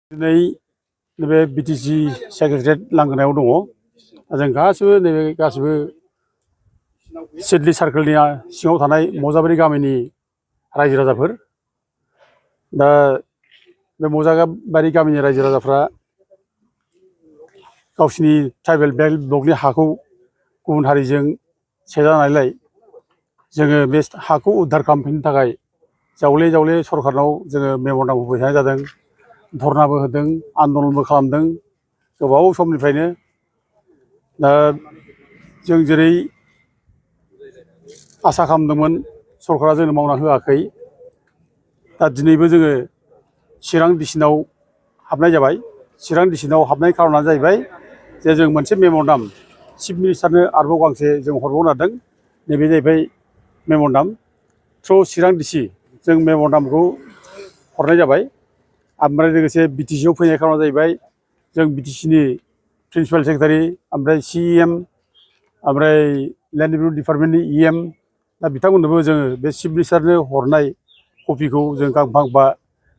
दिनै नैबे BTC secretariat लांगोनायाव दङ। जों गासिबो सिडली सार्कोलनि सिङाव थानाय मजाबारि गामिनि रायजो राजाफोर। दा बे मजाबारि गामिनि रायजो राजाफ्रा गावसिनि ट्राइबेल बेल्ट ब्लकनि हाखौ गुबुन हारिजों सेजानायलाय जोङो बे हाखौ उद्धार खालामफिननो थाखाय जावले जावले सरकारनाव जोङो मेम'रेन्डाम होबाय थानाय जादों। धरनाबो होदों, आन्दलनबो खालामदों गोबाव समनिफ्रायनो। दा जों जेरै आसा खालामदोंमोन सरकारा जोंनो मावना होआखै। दा दिनैबो जोङो चिरां डिसिनाव हाबनाय जाबाय। चिरां डिसिनाव हाबनाय खार'ना जाहैबाय जे जों मोनसे मेम'रेन्डाम चिफ मिनिस्टारनो आरोबाव गांसे जों हरबावनो नागिरदों। नैबे जाहैबाय मेम'रेन्डाम थ्रु चिरां डिसि जों मेम'रेन्डामखौ हरनाय जाबाय। ओमफ्राय लोगोसे बिटिसिआव फैनाय खार'ना जाहैबाय जों बिटिसिनि प्रिन्सिपाल सेक्रेटारि, ओमफ्राय सिएम, ओमफ्राय लेन्ड रेभिनिउ डिपार्टमेन्टनि इएम, दा बिथांमोननोबो जोङो बे चिफ मिनिस्टारनो हरनाय कपिखौ जों गांफा गांफा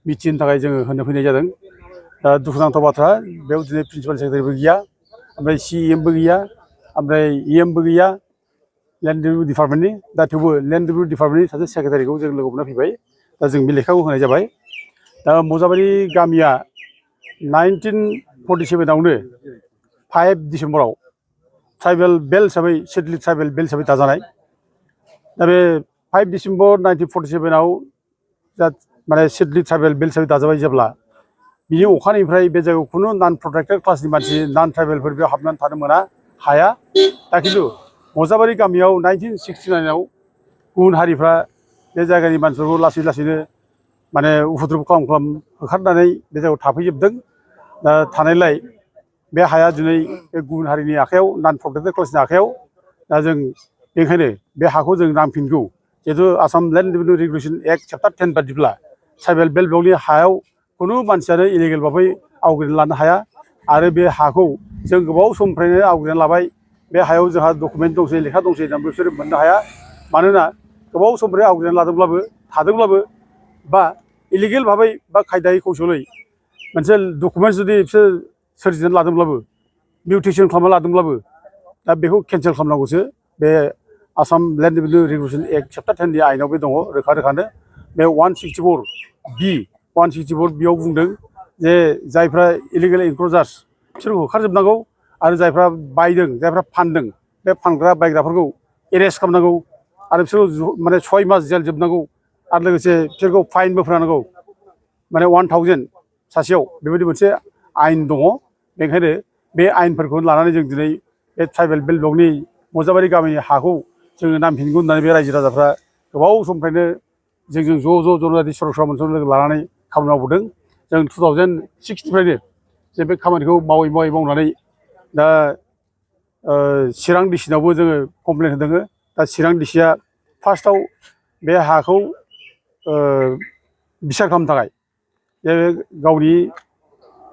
मिथिहोनो थाखाय जोङो होनो फैनाय जादों। दा दुखुनांथाव बाथ्रा, बेयाव दिनै प्रिन्सिपाल सेक्रेटारिबो गैया, ओमफ्राय सिएमबो गैया, ओमफ्राय इएमबो गैया लेन्ड रेभिनिउ डिपार्टमेन्टनि। दा थेवबो लेन्ड रेभिनिउ डिपार्टमेन्टनि सासे सेक्रेटारिखौ जों लोगो मोनना फैबाय। दा जों बे लेखाखौ होनाय जाबाय। दा मजाबारि गामिया 1947आवनो 5 डिसेम्बराव ट्राइबेल बेल्ट हिसाबै सिडली ट्राइबेल बेल्ट हिसाबै दाजानाय। दा बे 5 डिसेम्बर 1947आव माने सिडली ट्राइबेल बेल्ट हिसाबै दाजाबाय जेब्ला, बिनि अखानायनिफ्राय बे जायगायाव खुनु नन प्रटेक्टेड क्लासनि मानसि नन ट्राइबेलफोर बेयाव हाबनानै थानो मोना, हाया। दा खिन्थु मजाबारि गामियाव 1969आव गुबुन हारिफ्रा बे जायगानि मानसिफोरखौ लासै लासैनो माने उपद्रब खालाम होखारनानै बे जायगायाव थाफैजोबदों। दा थानायलाय बे हाया दिनै बे गुबुन हारिनि आखायाव, नन प्रटेक्टेड क्लासनि आखायाव। दा जों बेनिखायनो बे हाखौ जों नांफिनगौ। जिहेतु Assam land revenue regulation act chapter 10 बादिब्ला ट्राइबेल बेल्ट ब्लकनि हायाव खुनु मानसियानो इलिगेल भाबै आवग्रिना लानो हाया। आरो बे हाखौ जों गोबाव समनिफ्रायनो आवग्रिना लाबाय। बे हायाव जोंहा डकुमेन्ट दंसै, लेखा दंसै होननानै बिसोरो मोननो हाया। मानोना गोबाव समनिफ्राय आवग्रिना लादोंब्लाबो, थादोंब्लाबो, बा इलिगेल भाबै बा खायदायै कौसलै मोनसे डकुमेन्ट जुदि बिसोर सोरजिनानै लादोंब्लाबो, मिउटेसन खालामना लादोंब्लाबो, दा बेखौ केन्सेल खालामनांगौसो। बे Assam land revenue regulation act chapter 10 नि आयेनाव बे दङ रोखा रोखानो। बे 164 बियाव बुंदों जे जायफ्रा इलिगेल इनक्ल'जार्स बिसोरखौ होखारजोबनांगौ, आरो जायफ्रा बायदों, जायफ्रा फानदों, बे फानग्रा बायग्राफोरखौ एरेस्ट खालामनांगौ, आरो बिसोरखौ माने 6 मास जेल जोबनांगौ, आरो लोगोसे बिसोरखौ फाइनबो फोनांगौ, माने 1000 सासेयाव। बेबायदि मोनसे आयेन दङ। बेनिखायनो बे आयेनफोरखौ लानानै जों दिनै बे ट्राइबेल बेल्ट ब्लकनि मजाबारि गामिनि हाखौ जोङो नांफिनगौ होननानै बे रायजो राजाफ्रा गोबाव समनिफ्रायनो जोंजों ज' जनारि सरासनस्रा मोनसे लोगो लानानै खामानि मावबोदों। जों 2006निफ्रायनो जे बे खामानिखौ मावनानै दा चिरां डिसिनावबो जोङो कमप्लेन होदों। दा चिरां डिसिया फार्स्टआव बे हाखौ बिसार खालामनो थाखाय जे गावनि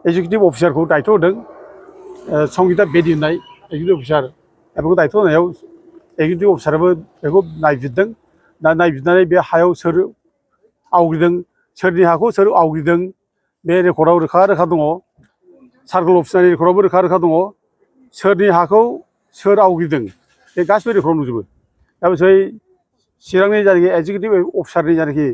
एजुकेटिभ अफिसारखौ दायथ' होदों, संगिता बेदि होननाय एजुकेटिभ अफिसार। दा बेखौ दायथ' होनायाव एजुकेटिभ अफिसाराबो बेखौ नायबिजिरदों। दा नायबिजिरनानै बे हायाव सोर आवग्रिदों, सोरनि हाखौ सोर आवग्रिदों, बे रेकर्डआव रोखा रोखा दङ। सार्कोल अफिसारनि रेकर्डआवबो रोखा रोखा दङ। सोरनि हाखौ सोर आवग्रिदों बे गासिबो रेकर्डआव नुजोबो। दा बिसोर चिरांनि जायनाखि एजुकेटिभ अफिसारनि जायनाखि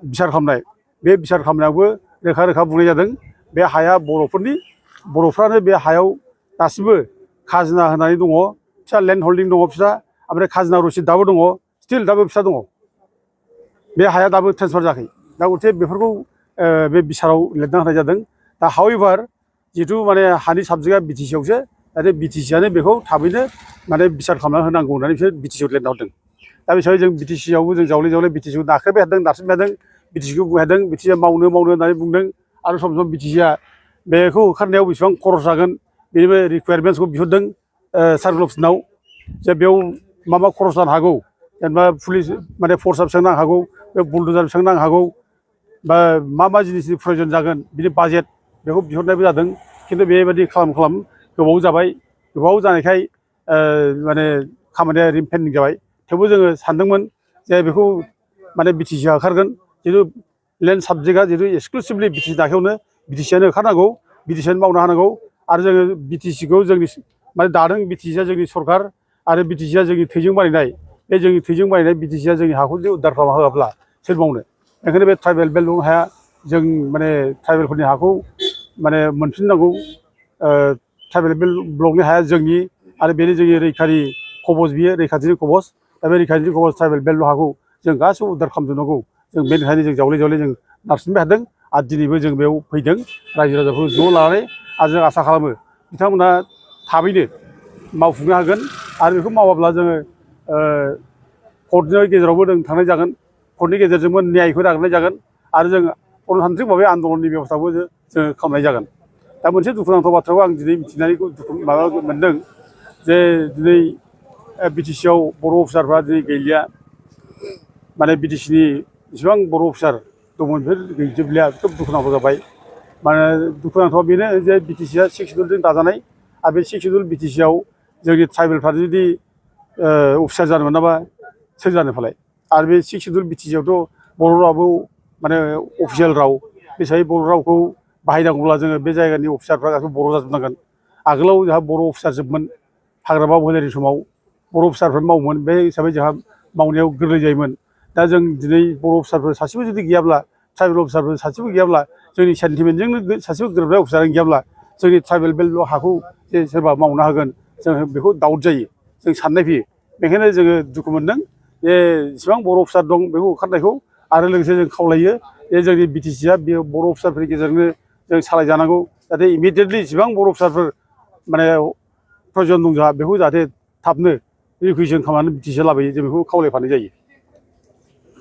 बिसार खालामनाय, बे बिसार खालामनायावबो रोखा रोखा बुंनाय जादों बे हाया बर'फोरनि, बर'फ्रानो बे हायाव दासिमबो खाजोना होनानै दङ। फिसा लेन्ड हल्डिं दङ फिसा, ओमफ्राय खाजोना रसिद दाबो दङ, स्टिल दाबो फिसा दङ। बे हाया दाबो ट्रेन्सफार जायाखै। दा गथे बेफोरखौ बे बिसाराव लिरना होनाय जादों। दा हावेभार जिहेथु माने हानि साबजेक्टआ बिटिसिआवसो, आरो बिटिसिआनो बेखौ थाबैनो माने बिसार खालामना होनांगौ होननानै बिसोर बिटिसिआव लिरना हरदों। दा बे हिसाबै जों बिटिसिआवबो जों जावले जावले बिटिसिखौ नाख्रेबबाय थादों, नारसिनबाय थादों। बिटिसिखौ बुंबाय थादों, बिटिसिआ मावनो होननानै बुंदों। आरो सम सम बिटिसिआ बेखौ होखारनायाव बेसेबां खरस जागोन बेनिबो रिकुवारमेन्ट्सखौ बिहरदों सार्कोल अफिसनाव, जे बेयाव मा मा खरस जानो हागौ। जेनेबा पुलिस माने फर्सआ बेसेबां नांनो हागौ, बे बुलडोजार बेसेबां नांनो हागौ, बा मा जिनिसनि प्रयजन जागोन बिनि बाजेट, बेखौ बिहरनायबो जादों। खिन्थु बेबायदि खालाम गोबाव जाबाय। गोबाव जानायखाय माने खामानिया रिपेन्डिं जाबाय। थेवबो जोङो सानदोंमोन जे बेखौ माने बिटिसिआ होखारगोन, जिहेतु लेन्ड साबजेक्टआ जिहेतु एक्सक्लुसिभलि बिटिसिनि आखायावनो, बिटिसिआनो ओंखारनांगौ बिटिसिआनो मावनो हानांगौ आरो जोङो बिटिसिखौ जोंनि माने दादों बिटिसिआ जोंनि सरकार आरो बिटिसिआ जोंनि थैजों बानायनाय बे जोंनि थैजों बानायनाय बिटिसिआ जोंनि हाखौ जुदि उद्धार खालामना होआब्ला सोर मावनो ओंखायनो बे ट्राइबेल बेल्ट हाया जों माने ट्राइबेलफोरनि हाखौ माने मोनफिननांगौ ट्राइबेल ब्लकनि हाया जोंनि आरो बेनो जोंनि रैखारि कबच बियो रैखाथिनि कबच दा बे रैखाथिनि कबच ट्राइबेल बेल्ट हाखौ जों गासिबो उद्धार खालामजोबनांगौ जों बेनिखायनो जों जावले जावले जों नारसिनबाय थादों आरो दिनैबो जों बेयाव फैदों रायजो राजाफोरखौ ज' लानानै आरो जों आसा खालामो बिथांमोना थाबैनो मावफुंनो हागोन आरो बेखौ मावाब्ला जोङो कर्टनि गेजेरावबो जों थांनाय जागोन कर्टनि गेजेरजोंबो न्यायखौ नागिरनाय जागोन आरो जों गणतान्त्रिक भाबै आन्दलननि बेबस्थाखौ जोङो खालामनाय जागोन दा मोनसे दुखुनांथाव बाथ्राखौ आं दिनै मिथिनानै माबा मोनदों जे दिनै बिटिसिआव बर' अफिसारफ्रा दिनै गैलिया माने बिटिसिनि जेसेबां बर' अफिसार दंमोन बेफोर गैजोबलिया खोब दुखुनांथाव जाबाय माने दुखुनांथावआ बेनो जे बिटिसिआ 6 सिडिउलजों दाजानाय आरो बे 6 सिडिउल बिटिसिआव जोंनि ट्राइबेलफ्रा जुदि अफिसार जानो मोनाबा सोर जानो फालाय आरो बे 6 सिडिउल बिटिसिआवथ' बर' रावाबो माने अफिसियेल राव बे हिसाबै बर' रावखौ बाहायनांगौब्ला जोङो बे जायगानि अफिसारफ्रा गासिबो बर' जाजोबनांगोन आगोलाव जोंहा बर' अफिसार जोबमोन हाग्रामा बोनायनि समाव बर' अफिसारफोर मावोमोन बे हिसाबै जोंहा मावनायाव गोरलै जायोमोन दा जों दिनै बर' अफिसारफोर सासेबो जुदि गैयाब्ला ट्राइबेल अफिसारफोर सासेबो गैयाब्ला जोंनि सेन्टिमेन्टजोंनो सासेबो गोरोबनाय अफिसारानो गैयाब्ला जोंनि ट्राइबेल बेल्ट हाखौ जे सोरबा मावनो हागोन जों बेखौ दाउट जायो जों साननाय फैयो बेखायनो जोङो दुखु मोनदों जे जेसेबां बर' अफिसार दं बेखौ ओंखारनायखौ आरो लोगोसे जों खावलायो जे जोंनि बिटिसिआ बे बर' अफिसारफोरनि गेजेरजोंनो जों सालायजानांगौ जाहाथे इमिडियेटलि जेसेबां बर' अफिसारफोर माने प्रयजन दं जोंहा बेखौ जाहाथे थाबनो रिकुइसन खालामनानै बिटिसिआ लाबोयो जों बेखौ खावलायफानाय जायो